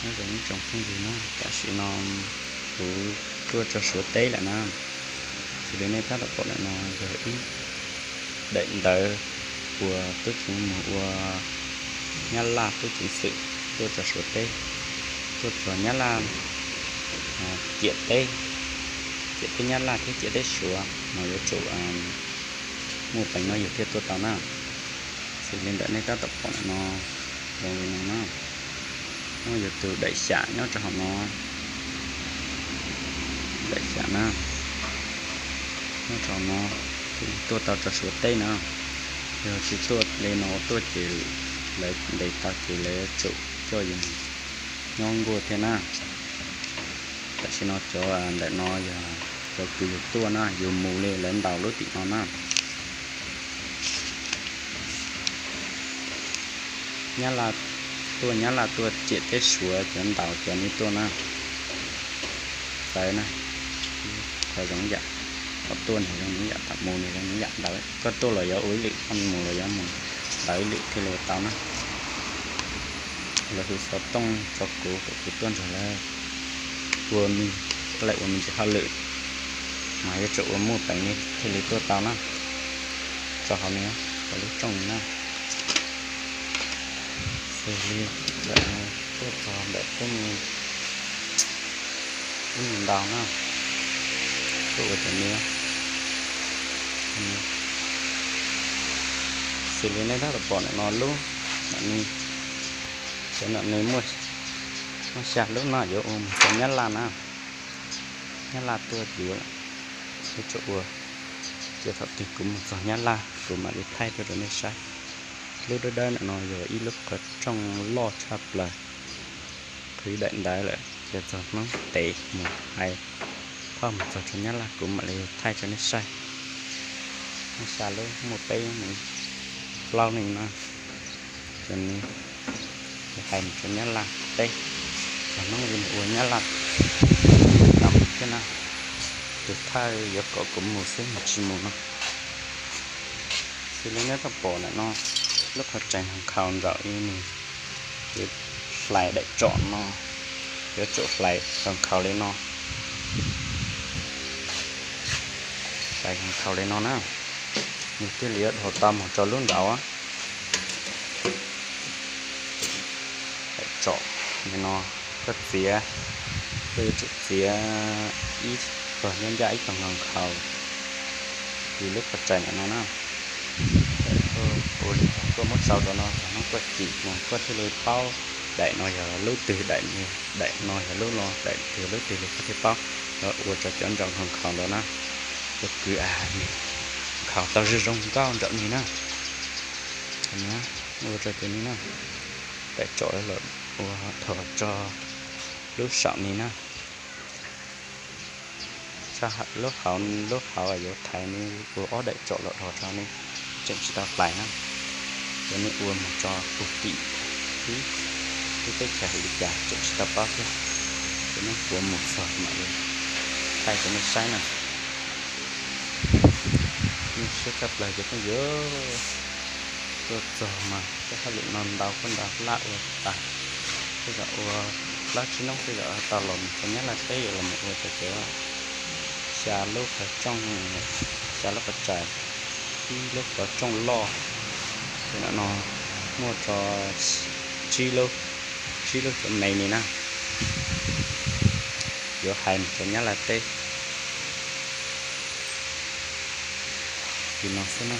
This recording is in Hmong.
Nyob zoo ib tsoom phooj ywg na, tam sim no kuv tuaj tso Suav teb lawm na. Xws li nej tab tom pom ntawm no yog ib daim ntawv uas tub ceev mus ua Nyab Laj tub ceev xwm tuaj tso Suav teb, tuaj tso Nyab Laj ciam teb, ciam teb Nyab Laj thiab ciam teb Suav mas yuav tsum muaj peev no yus thiaj tuaj tau na. Xws li ntawm nej tab tom pom ntawm no, zoo li no na, muaj yus tus daim xyam nyob rau hauv no, daim xyam na, nyob rau hauv no, tuaj tau tso Suav teb na. Yog tsis tuaj li no tuaj ces lawv ntes tau ces lawv tsum coj yus nyob nkuaj thiab na. Tam sim no cov ntawm no yog cov kwv yus tuaj na, yus mus li lawv ntaus lub tim no na. Nyab Laj tuaj, Nyab Laj tuaj ciam teb Suav cov ntaus cov ni tuaj na. Txawv na, qhov zoo yam, qhov tuaj nws zoo yam, qhov mus nws zoo yam ntawd. Koj tuaj los yuav ua ib lwm, koj mus los yuav mus ntawd ib lwm thiaj li tau na. Lawv hu xov tooj rau kuv kom kuv tuaj nrog lawv ua me, lawv ua me ntsis hauj lwm, mas yuav tsum ua muaj peev li thiaj li tuaj tau na. Tso hauv no, hauv lub rooj no na. Xws li ntawm no tuaj txog ntawm tej me, tej me ntau na, tuaj ua cov ni. Xws li nej tab tom pom ntawm no lub, ntawm ni, cov ntawm ni muaj xya lub no yuav ua mus rau Nyab Laj na. Nyab Laj tuaj yuav, yuav tsum ua, ces thaum twg kuv mus txog Nyab Laj kuv mam li thaij tuaj rau nej saib. Lub dawb dawb ntawm no yog ib lub qhov rooj loj tshaj plaws, qhwv daim ntawv lawm, ces txog hnub ntev mus hais phauj mus txog rau Nyab Laj kuv mam li thaij rau nej saib. Muaj xya lub, muaj peb, plaub leej na. Cov ni hais mus rau Nyab Laj teb, txog hnub li mus ua Nyab Laj tau thiab na. Tus thawj yuav kom kuv mus xwb mus tsis mus no. Xws li nej tab tom pom ntawm no, lub qhov rais nkhaus nraum li nws, yuav hlais daim tsom no, yuav tsum hlais nkhaus li no, hlais nkhaus li no na, nws thiaj li yuav dhos tau mus rau lub nraud. Daim tsom li no, koj txiav, koj yuav tsum txiav ib tog nyob ncaj ib tog nkhaus nkhaus li lub qhov rais ntawm no na. Ua li koj muab sau rau no, txog hnub koj cim mus koj thiaj li paub daim no yog lub twg, daim, daim no yog lub no, daim twg lub twg li koj thiaj paub. Yuav ua rau cov nraum nkhaus nkhaus ntawd na, ua kwv a, nkhaus tau zoo zoo nkauj nraum ni na. Ua rau cov ni na, daim tsom los ua dhos tso lub saum ni na. Lub hauv, lub hauv yuav thaiv ni, ua ob daim tsom los dhos rau ni, tseem tsis tau hlais na. Cov ni ua mus tso puag tim ib lub teb chaws hauv li cas tseem tsis tau paub thiab. Cov no kuv mus txog mam li thaij rau nej saib na. Nyuaj siab tshaj plaws cov phooj ywg, tuaj txog mas tej hauj lwm no ntau koj nta laj ua tas, tej zaum ua plaub tsib hnub tej zaum tau los mus rau Nyab Laj teb, yuav los mus ua rau cov xya lub qhov rooj, xya lub qhov rais, ib lub qhov rooj loj, ces ntawm no muaj tso tsib lub, tsib lub cov me ni na, yuav hais mus rau Nyab Laj teb li no xwb na.